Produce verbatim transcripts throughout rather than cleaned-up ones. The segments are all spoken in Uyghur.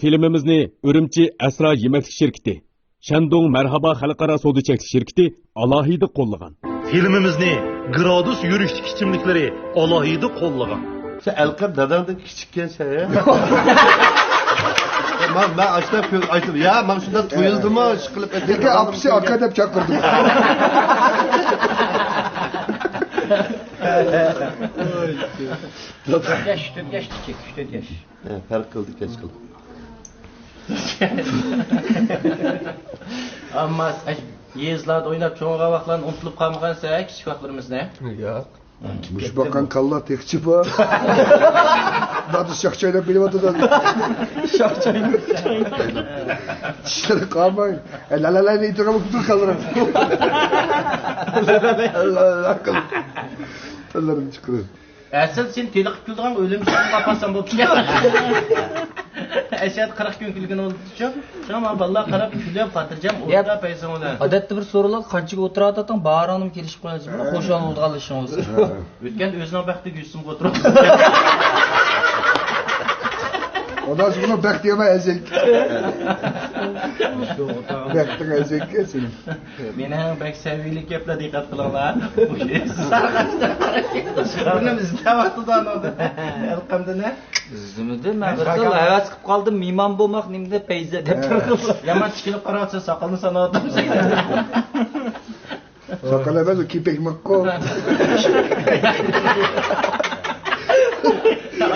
فىلىمىمىزنى ئۈرۈمچى ئەسرا يېمەكلىك شىركىتى، شەندۇڭ مەرھابا خەلقئارا سودا چەكلىك شىركىتى ئالاھىدە قوللىغان. فىلىمىمىزنى گرادۇس يۈرۈشلۈك ئىچىملىكلىرى ئالاھىدە قوللىغان. سەن ئەلقەم داداڭدىن كىچىككەنسەن، ھە؟ مەن، مەن ئاشۇنداق كۆ-، ئايتتىم، يا، مانا شۇنداق تويۇلدىمۇ، ئىشقىلىپ لېكىن ئاپىسى ئاكا دەپ چاقىردى. ياش، تۆت ياش كىچىك، تۆت ياش. ھە، پەرق قىلدى، كەچ قىلدى. ئەمما يېزىلاردا ئويناپ چوڭىغان ۋاقىتلارنى ئۇنتۇلۇپ قالمىغانسەن، كىچىك ۋاقىتلىرىمىزنى؟ ياق. مۇشۇ باققان كاللا تېخىچە بار. دادا شاخ چايناپ بېرىۋاتىدۇ. شاخ چايناپ. چىشلىرى قالماي. لا لا لا دەيدىغان بولۇپ تۇر كاللىرىڭ. لا لا لا قىلىپ. تىللىرىنى چىقىرىپ. ئەسلى سېنى تېلىقىپ كېلىدىغان ئۆلۈم شېئىرىڭغا ئاپارسام بوپتىكەن. ئەشەدە قىرىق كۈن كۈلگىنى ئۇنتۇپتۇ. شۇڭا مانا بالىلار قاراپ كۈلۈپ، خاتىرجەم ئولتۇرۇپ بەرسەڭ ئۇلار. ئادەتتە بىر سورۇنلاردا قانچىلىك ئولتۇرۇۋاتاتتىڭ، بارىڭنىمۇ كېلىشىپ قويىسىز، بىر خۇشال بولىدىغانلىشىڭىز. ئۆتكەندە ئۆزىنىڭ بەختىگە يۈزسىمىغا ئولتۇرۇپ. ئاداش، بۇنىڭ بەختى ئەمەس، ئەزەك. بەختىڭ ئەزەككە سېنىڭ. مېنىڭ بەك سەۋىيەلىك گەپلەر، دىققەت قىلىڭلار. بۇ ئىزدەۋاتىدۇ ئانىڭدىن. ئەلقەمدىن، ھە؟ ئىزدىمىدىم، مەن بىر خىل ھەۋەس قىلىپ قالدىم، مېھمان بولماق نېمىدە پەيزە دەپ. ھە. بىر خىل. يامان تىكىلىپ قاراۋاتىسەن، ساقالنى ساناۋاتامسەن؟ ساقال ئەمەس، ئۇ كېپەك ماققۇ.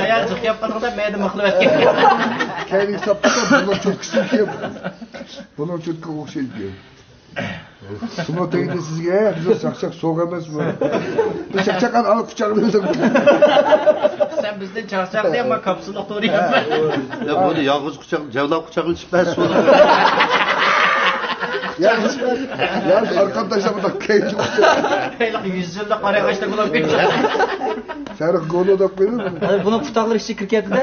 ئايال جىق گەپ قىلدىڭ دەپ مەيدە مىخلىۋەتكەن. كەينىگە ساپتىكەن، بۇنىڭ چوتكىسى كېيىپ. بۇنىڭ چوتكىغا ئوخشايدۇ. شۇمۇ تەگدى سىزگە، بىز چاقچاق سوغۇق ئەمەس بۇ. بىز چاقچاق ئانا قۇچاقنى ئۆزۈم. سەن بىزدىن چاقچاق دە، ئەمما كاپسۇللۇق تورى. يا، بۇنى يالغۇز قۇچاق، جەۋلان قۇچاقلىشىپ بەرسە بولىدۇ. يا، يا، ئارقانداشلار بۇنداق كەينى قۇچاق. ھېلىقى يۈز يىللىق قارا ياغاچتەك بولۇپ كەتتى. سەرخ گولو دەپ قويدۇ. بۇنىڭ پۇتاقلىرى ئىچىگە كىرىپ كەتتى-دە.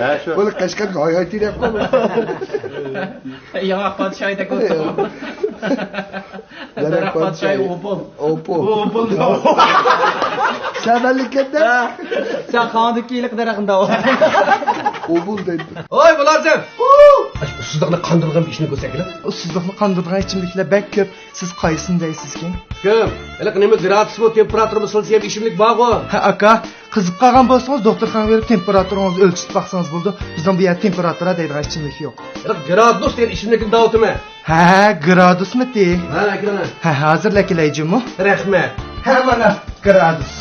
ھە، شۇ. بۇنى قەشقەرگە ھاي ھاي تېرەپ قويدۇ. ياڭاق پادىشاھىدەك بولۇپتۇ. دەرەخ پادىشاھى ئوپۇل. ئوپۇل. ئوپۇل. سەن بەللىكەندە. سەن خاندىكى ھېلىقى دەرەخنى دەۋاتىدۇ. ئوپۇل دەيدۇ. ھوي، مۇلازىم! ئۇ سىزلىقنى قاندۇرىدىغان بىر ئىچىملىك بولسا كېرەك. ئۇ سىزلىقنى قاندۇرىدىغان ئىچىملىكلەر بەك كۆپ. سىز قايسىسىنى دەيسىزكىن؟ ئۇكام، ھېلىقى نېمە گرادۇسمۇ، تېمپېراتۇرىمۇ، سېلسىيەم ئىچىملىك بارغۇ؟ ھە، ئاكا، قىزىقىپ قالغان بولسىڭىز، دوختۇرخانىغا بېرىپ تېمپېراتۇرىڭىزنى ئۆلچىتىپ باقسىڭىز بولىدۇ. بىزنىڭ بۇ يەردە تېمپېراتۇرا دەيدىغان ئىچىملىك يوق. ھېلىقى گرادۇس دېگەن ئىچىملىكنى دەۋاتىمەن. ھە، گرادۇسمىتى؟ ھە، ئەكرەم. ھە، ھازىرلا كېلەي جۇمۇ. رەھمەت. ھە، مانا، گرادۇس.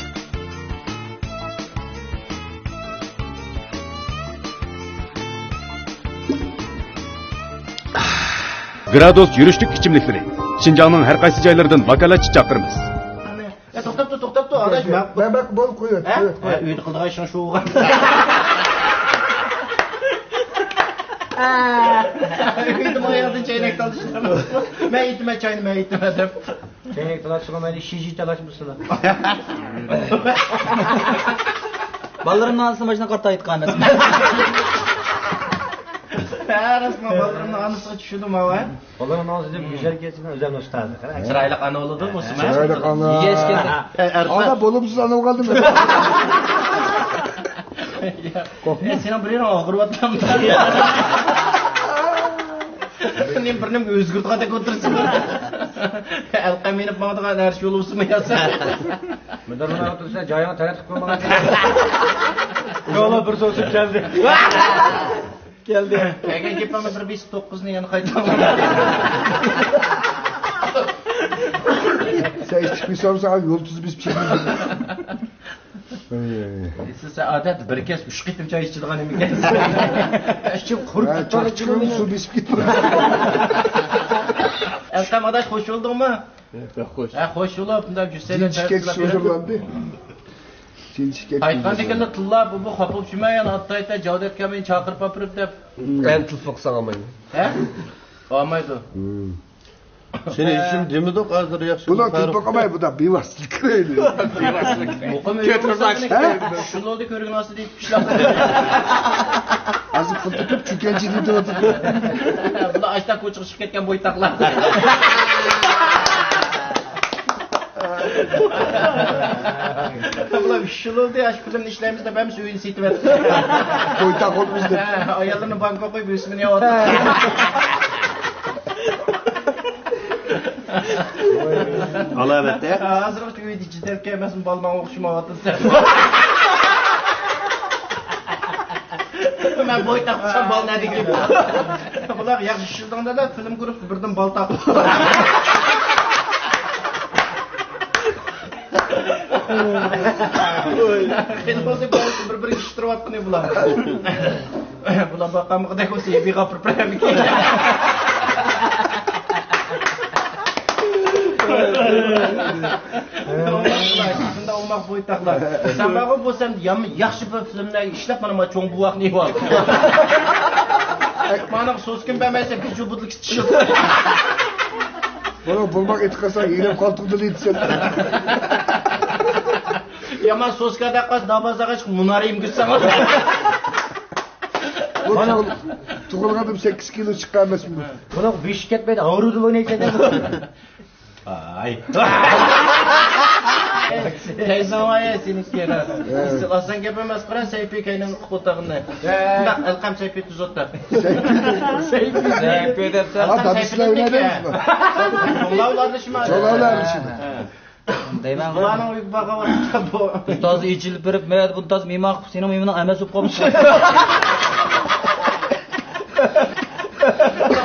گرادۇس يۈرۈشلۈك ئىچىملىكلىرى. شىنجاڭنىڭ ھەر قايسى جايلىرىدىن ۋاكالەتچى چاقىرىمىز. ئە، توختاپ تۇر، توختاپ تۇر، ئاداش. مەن، مەن، مەن بولۇپ قويۇۋەت، ھە؟ قويۇۋەت. ئە، ئۆيدە قىلىدىغان ئىشىڭ شۇ بولغان. ئۆيدە ماياقتىن چەينەك تالىشىدۇ. مەن ئېيتىمەن، چاينى مەن ئېيتىمەن دەپ. چەينەك تالاشقا مەيلى، شىژى تالاشمىسىلا. بالىلىرىمنىڭ ئانىسى ماشىنا قارتا ئېيتقان ئەمەسمۇ؟ ھە، راستمۇ، بالىلىرىمنىڭ ئانىسىغا چۈشىدۇ ماۋۇ، ھە؟ بالىلىرىمنىڭ ئانىسى دەپ گۈزەل كەلسىمۇ، ئۆزەمنىڭ ئۇستازى. چىرايلىق ئانا بولىدۇ، بولسىمۇ. چىرايلىق ئانا. ئانا بولۇپسىز، ئانا بولغاندىمۇ؟ ئە، سېنىڭ بىر يېرىڭ ئاغرىۋاتامدۇ؟ نېمە بىر نېمە ئۆزگۈرتۈۋاتىدىغاندەك ئولتۇرسىڭىز. ئەلقەم مىنىپ ماڭىدىغان ھەر شۇ بولسىمۇ ياسا. مۇدىرمۇ ئولتۇرسا، جايىڭنى تەرەت قىلىپ قويمىغان. يولى بىر سوسۇپ كەلدى. كەلدى. كەلگەن گېپىڭنى بىر بېسىپ توققۇزنى يەنە قايتۇرۇڭ. سەن ئىچىپ كېسەڭ، يۇلتۇز بېسىپ چىقىدۇ. سىز ئادەتتە بىر كەس ئۈچ قېتىم چاي ئىچىدىغان نېمىكەنسىز؟ ئىچىم قۇرۇپ كېتىپ، سۇ بېسىپ كېتىپ. ئەلقەم ئاداش، خوش بولدۇڭمۇ؟ بەك خوش. ھە، خوش بولۇپ، مۇنداق جۈسسەيلەپ جىنچىكەك سۆزۈرلەندى. جىنچىكەك قايتقاندىن كېيىن تىللاپ، بۇ، بۇ خاپا بولۇپ يۈرمە، يەنە ئاتايتا جاۋدەت كەلمەي چاقىرىپ ئاپىرىپ دەپ. ئەنە تېلېفون قىلساڭ ئالمايدۇ. ھە؟ ئالمايدۇ. سېنى ھېچنېمە دېمىدۇق، ھازىر ياخشى. بۇلار تېلېفون قىلماي، بۇدا بىۋاسىتە كىرەيلى. مۇقىم ئۆيگە كۆتۈرۈپ بارسا، شۇلۇلدا كۆرگەن ئاستى دېيىپ. ھازىر پۇل تېپىپ، چۈكەنچى دېتىۋاتىدۇ. بۇلار ئاشتا كوچىغا چىقىپ كەتكەن بويتاقلار. بۇلار ئۈچ يىل بولدى، ئاشۇ فىلىمنى ئىشلەيمىز دەپ ھەممىسى ئۆيىنى سېتىۋەتتى. بويتاق بولدى بىزدە. ھە، ئاياللىرىنى بانكىغا قويۇپ، ئۆسمىنى يەۋاتىدۇ. ئالاۋەتتە. ھازىرغىچە ئۆيدە جىدەلكە ئەمەسمۇ، بالىلارغا ئوخشىمايۋاتىدۇ. مەن بويتاق قىلسام، بالا نەدىكى؟ بۇلار ياخشى ئىشلىدىڭ دەدە، فىلىم گۇرۇپپىسى بىردىن بالا تاپتى. خېلى بولدى، بىر-بىرىگە ئىشتىرىۋاتقىنى بۇلار. بۇلار باققانمىقىدەك بولسا، يېپىغا ئاپىرىپ بېرەرمىكىن؟ شۇنداق ئوماق بويتاقلار. سەن بارغۇ، بۇ سەن يام-، ياخشى بىر فىلىملەرگە ئىشلەپ، مانا، مانا چوڭ بوۋاقنى يۇۋال. مانا سوسكىنى بەرمەيسەن، بىجۇ بۇدلۇك چىشىپ. بۇنى بولماق ئېتىپ قالساڭ، يېنىپ قالتۇقدىلا ئېتىسەن. يامان سوسكا دەپ قالسا، دابازاغا چىقىپ مۇنار يېمىگۈزسەڭ. بۇ تۇغۇل-، تۇغۇلغاندىن سەككىز كىلو چىققان ئەمەسمۇ؟ بۇنىڭ بېشى كەتمەيدۇ، ئاغرىدىلا ئوينايسەن. ئاي. كەيسىڭ ۋاي، سېنىڭكى. ئىستىل ئالساڭ گەپ ئەمەس، قارا، سەيپى كەينىڭ قوتاغىنى. شۇنداق، ئەلقەم سەيپى تۈز ئوتتا. سەيپى. سەيپى دەپسەن. ئا، ئەلقەم دادىسى سەيپى بىلەن دېگەن. ئوينايدۇ. چوڭلاۋلاردا شۇما. چوڭلاۋلار شۇما. ھە. دەيمەن. بۇلارنىڭ ئۆيىگە بارغان ۋاقىتتا بۇ. ئۇستاز ئېچىلىپ بېرىپ، مەن بۇنى تازا مېھمان قىلىپ، سېنىڭ مېھمىنىڭ ئەمەس بولۇپ قالمىسۇن.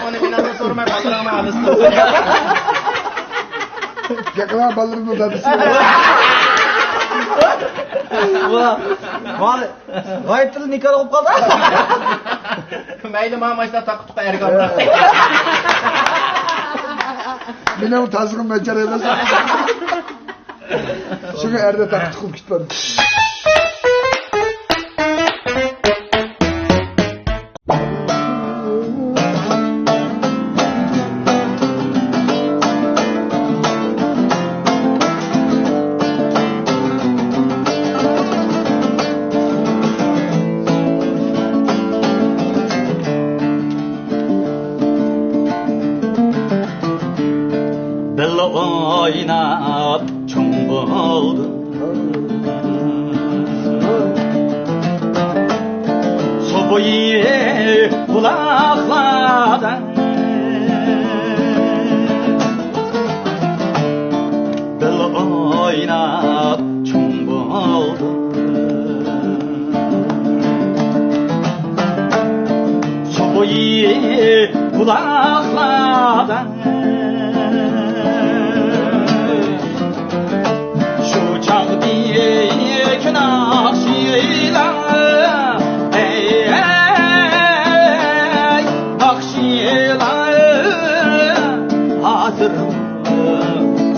ئۇنى مېنىڭدىن سورىماي، بالىلىرىڭنىڭ ئانىسىدىن. يېقىنلار بالىلىرىمنىڭ دادىسى. ۋاھ، ۋاھ. غايىب تىلى نىكاھ ئوقۇپ قالدى. مەيلى، ماڭا ماشۇنداق تاققا-تۇققا ئەرگە ئالدى. مېنىڭ تازىغىم ناچار ئەمەس. شۇڭا ئەردە تاققا-تۇققا كۈتمەم. بىللە ئويناپ چوڭ بولدۇم. سۇ بويى بۇلاقلاردا بىللە ئويناپ چوڭ بولدۇم. سۇ بويى بۇلاقلاردا شۇ چاغدىكى ناخشىلار، ئەي، ئەي، ناخشىلار ھازىر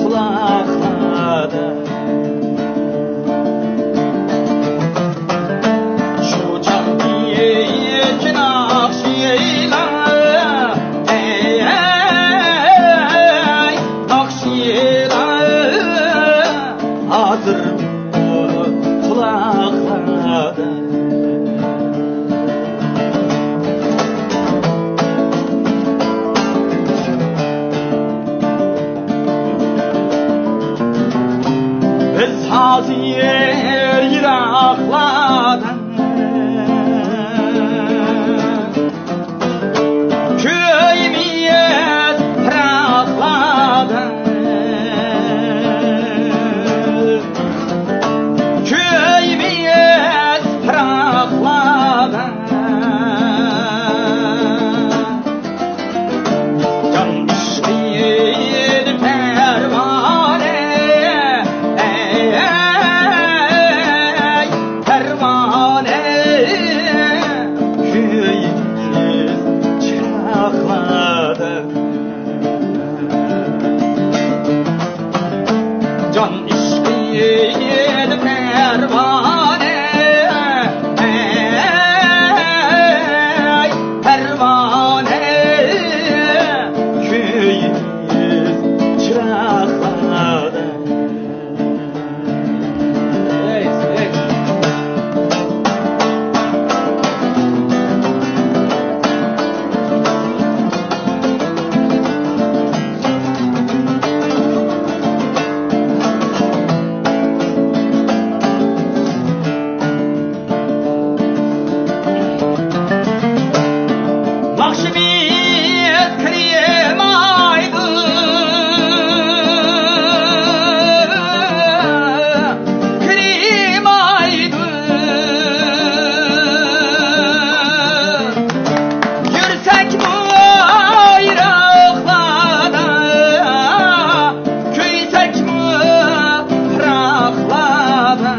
قۇلاقلاردا. شۇ چاغدىكى ناخشىلار، ئەي، ئەي، ناخشىلار ھازىر قۇلاقلاردا. كىرمەيدۇ، كىرمەيدۇ. يۈرسەكمۇ ئايرىقلاردا، كۈيسەكمۇ پىراقلاردا.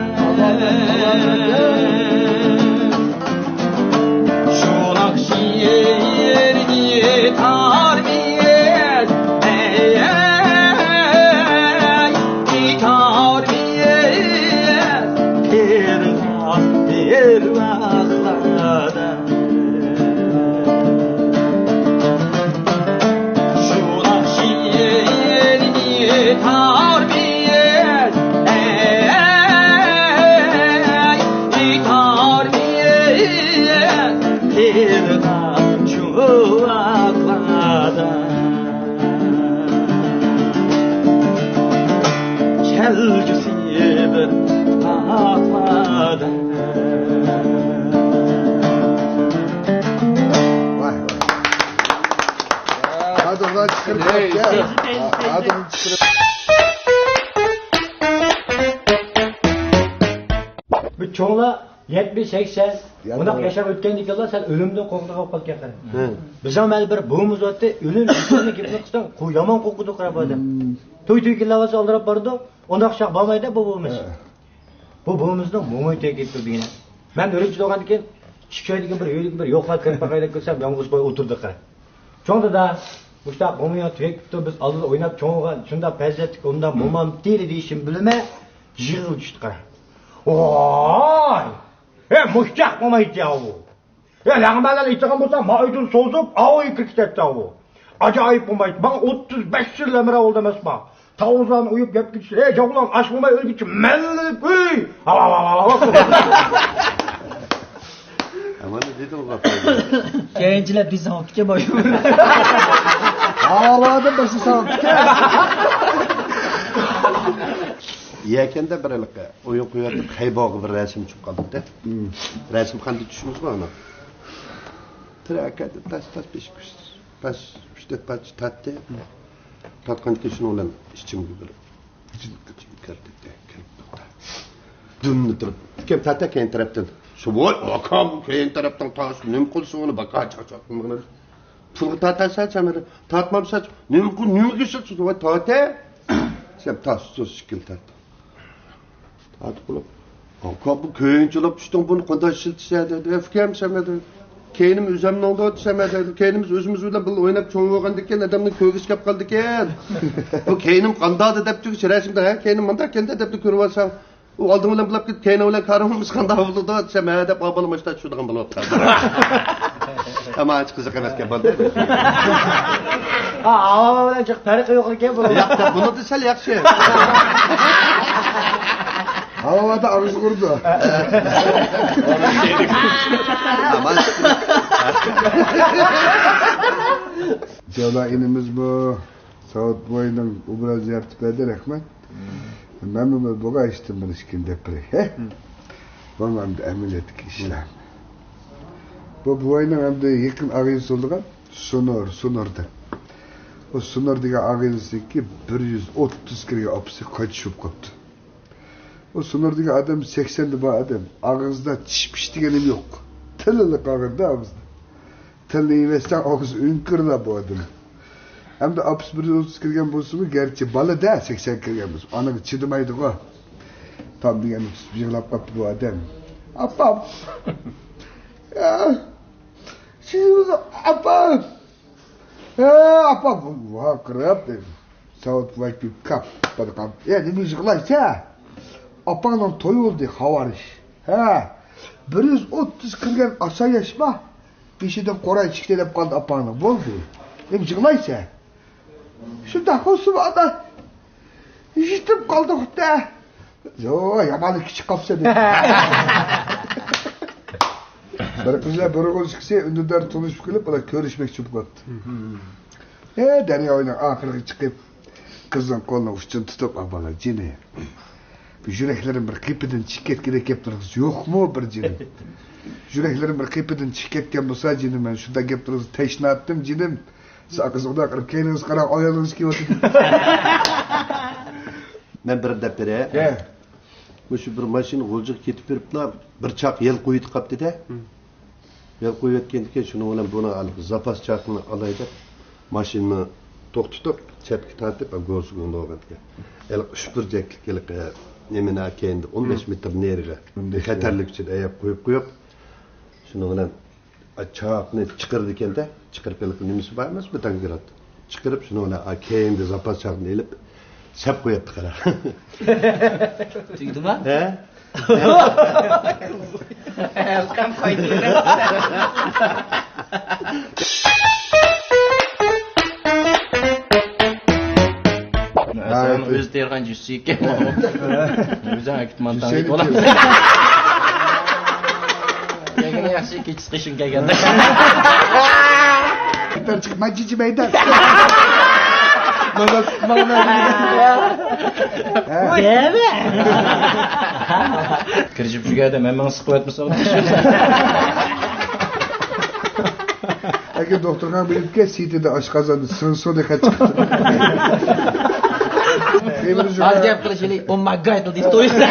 شۇناق شېئىرنى تاربىيەت، ئەي، ئەي، تاربىيەت، تىلغا بىر ۋاقلاردا. شۇناق شېئىرنى تاربىيەت، ئەي، تاربىيەت، تىلغا چۇۋاقلاردا. كەلگۈسى بىر باغلاردا. ۋاي، ۋاي. ھادىغا چىقىرىپ ھەي، كەتكەن. ھادىغا چىقىرىپ. بۇ چوڭلار يەتمىش، سەكسەن، يا، بۇنداق توغرا. ياشاپ ئۆتكەندىن كېيىنلا سەن ئۆلۈمدىن قورقىدىغان بولۇپ قالىدىكەنسەن. ھە. بىزنىڭ مەھەللىدە بىر بوۋىمىز بارتتى، ئۆلۈم ھېكايىنى گەپنى قىلساڭ، قو-، يامان قورقىدۇ قاراپ ئادەم. ھىم. توي توي كېلىۋالسا ئالدىراپ بارىدۇ، ئۇنداق چاغ بارمايدۇ بۇ بوۋىمىز. ھە. بۇ بوۋىمىزنىڭ موماي تېگىپ تۇردى يەنە. مەن ئۈرۈمچىدە بولغاندىكىن، ئىككى ئايدىن بىر، يۈرۈپ بىر يوقلاپ كىرىپ باقاي دەپ كىرسەم، يالغۇز بوۋاي ئولتۇردى قاراپ. چوڭ دادا، مۇشۇنداق مومىيىڭ تېگىپ تۇرۇپ، بىز ئالدىدا ئويناپ چوڭ بولغان، شۇنداق پەزىلەتلىك، ئۇنداق مومام تېرە دېيىشىمنى بىلمەي، يىغىۋېتىشتى قاراپ. ۋاي! ھە، مۇشۇنداق مومايتى ئاۋۇ. ھە، لەڭمەنلەر ئېيتىدىغان بولسا، ما ئۆيدىن سوزۇپ، ئاۋۇ ئۆيگە كىرىپ كېتەتتى ئاۋۇ. ئاجايىپ مومايتى. ماڭا ئوتتۇز بەش يىل ئەمرى بولدى ئەمەسما. تاۋۇزلارنى ئويۇپ گەپ كېتىشتى. ھەي، جاۋلان، ئاش بولماي ئۆلگۈچە مەللىپ ئۆي. ھاۋ، ھاۋ، ھاۋ، ھاۋ. ئەمما دېدىم غاپار. كەينىچىلەپ دېسەڭ ئوپتىكەن بايا. ھاۋادا باشلىساڭ ئوپتىكەن. يەكەندە بىر ھېلىقى ئويۇن قويۇۋاتىپ، خەيباغا بىر رەسىم چۈشۈپ قالدى. ھىم. رەسىمخانىدا چۈشىمىزغۇ ئانا. تىرەكەدە تاس تاس بېشىپ كۈچ. پەس ئۈچ تۆت پارچە تارتتى. تارتقاندىن كېيىن شۇنىڭ بىلەن ئىچىمگە بىر كىردى، كىرىپ توختادى. دۈمنى تۇرۇپ، ئۇكام تارتە كەينى تەرەپتىن. شۇ، ۋاي، ئاكام، كەينى تەرەپتىن تارتىش، نېمە قىلسۇن ئۇنى، باكا چاقچاق قىلمىغىن. پۇلغا تارتارسەن سەن مېنى، تارتمامسەن، نېمە قىل، نېمىگە ئىشلەتسىز، ۋاي، تارتە. سەن تاس تۇز شىكىل تارتتىڭ. تارتىپ بولۇپ، ئاكا، بۇ كۆيۈنچىلەپ چۈشتۈڭ، بۇنى قانداق ئىشلىتىسەن دېدى. ئۇكام، سەن دېدى، كەينىم ئۆزەمنىڭدۇ دېسەم، دېدى، كەينىمىز ئۆزىمىز بىلەن بىللە ئويناپ چوڭ بولغاندىكىن، ئادەمنىڭ كۆرگۈسى كەپ قالىدىكەن. بۇ كەينىم قانداق دەپ تۈگۈش رەسىمدە، ھە، كەينىم مانداق كەندە دەپ كۆرۈۋالساڭ، ئۇ ئالدىڭ بىلەن بىللە كېتىپ، كەينىڭ بىلەن كارىڭ بولمىسا قانداق بولىدۇ دېسەم، ھە دەپ، ئا، بالا مۇشۇنداق چۈشىدىغان بولۇپ قالدى. ئەمما ئانچە قىزىق ئەمەسكەن، بولدى. ھا، ھاۋا بىلەن جىق پەرقى يوق ئىكەن بۇنىڭ. ياق، بۇنىڭدا سەل ياخشى. ھاۋادا ئاغزى قۇرۇدۇ. جالا ئىنىمىز بۇ. ساۋۇت بوۋاينىڭ ئوبرازى يارىتىپ بەردى، رەھمەت. مەنمۇ بىر بوغاي ئىشتىن بىر ئىككىنى دەپ بېرەي، ھە؟ بولما ئەمدى ئەمەلىيەتتىكى ئىشلار. بۇ بوۋاينىڭ ئەمدى يېقىن ئاغىنىسى بولىدىغان سۇنۇر، سۇنۇر دەپ. ئۇ سۇنۇر دېگەن ئاغىنىسىنىڭكى بىر يۈز ئوتتۇز كىرگەن ئاپىسى قايتىش بولۇپ قاپتۇ. ئۇ سۇنۇر دېگەن ئادەم سەكسەندە بار ئادەم. ئاغزىدا چىش پىش دېگىنىم يوق. تىللا قالغاندا ئاغزىدا. تىلنى يېۋەتسەڭ ئاغزى ئۆڭكۈرلا بۇ ئادەم. ئەمدى ئاپىسى بىر يۈز ئوتتۇز كىرگەن بولسىمۇ، گەرچە بالىدە سەكسەن كىرگەن بولسا، ئانىغا چىدىمايدىغۇ. تام دېگەن يىغلاپ قاپتۇ بۇ ئادەم. ئاپام. يا، سىز ئاپام. ھە، ئاپام. ۋارقىراپ دېدى. ساۋۇت ۋاكىل كاپپىدە قاپتۇ. يا، نېمە يىغلايسەن؟ ئاپاڭنىڭ تويى بولدى، خاۋارىش. ھە، بىر يۈز ئوتتۇز كىرگەن ئاساياشما. بېشىدىن قوراي چىقتى دەپ قالدى ئاپاڭنىڭ. بولدى. نېمە يىغلايسەن؟ شۇنداق بولسىمۇ ئانا. يېتىپ قالدۇق دە. يو، يامان كىچىك قاپسەن. بىر قىز بىلەن بىر ئوغۇل ئىككىسى ئۈندىدار تونۇشۇپ كېلىپ، ئۇلار كۆرۈشمەكچى بولۇپ قاپتۇ. ئە، دەريا بويىنىڭ ئاخىرىغا چىقىپ، قىزنىڭ قولىنىڭ ئۇچىنى تۇتۇپ، ئا بالا جېنى. يۈرەكلىرىم بىر قېپىدىن چىقىپ كەتكۈدەك گەپلىرىڭىز يوقمۇ بىر جېنىم؟ يۈرەكلىرىم بىر قېپىدىن چىقىپ كەتكەن بولسا جېنىم، مەن شۇنداق گەپلىرىڭىزنى تەشناتتىم جېنىم. ساقىزىغدا قىرىپ كەينىڭىزگە قاراڭ، ئايالىڭىز كېلىۋاتىدۇ. مەن بىر دەپ بېرەي. ھە. مۇشۇ بىر ماشىنا غۇلجىغا كېتىپ بېرىپلا بىر چاق يەل قويۇۋېتىپ قاپتىدە. يەل قويۇۋەتكەندىكىن شۇنىڭ بىلەن بۇنى ھېلىقى زاپاس چاقنى ئالاي دەپ ماشىنىنى توختىتىپ، چەتكە تارتىپ، گوزۇگۇڭدوغا كەتكەن. ھېلىقى ئۈچ بۇرجەكلىك ھېلىقى نېمىنى كەينىدە ئون بەش مېتىر نېرىغا خەتەرلىك ئۈچۈن ئەيەپ قويۇپ قويۇپ، شۇنىڭ بىلەن چاقنى چىقىرىدىكەن-دە، چىقىرىپ ھېلىقى نېمىسى بار ئەمەس، بىتانگراد. چىقىرىپ، شۇنىڭ بىلەن كەينىدە زاپاس چاقنى ئېلىپ، سەپ قوياتتى، قارا. تۈگىدىما؟ ھە؟ ھەلقەم قايتىدۇ. ئەسلەننىڭ ئۆزى تېرىغان جۈسسى ئىكەن. ئۆزۈڭ ئەكىتىپ مانتاڭ يېيىپ بولا. لېكىن ياخشى كېچىسى قېشىڭ كەلگەندە. بىر چىقىپ ماجىجى مەيدان. كىرىشىپ شۇ يەردە مەن ماڭا سىقىۋەتمىسەم. ئەگەر دوختۇرخانىغا بېرىپ كەل، سىيتىدە ئاشقازاندا سىڭسۇدەك خەت چىقىپتۇ. ھازىر گەپ قىلىشىلى، oh my god دېيىپ تويسا.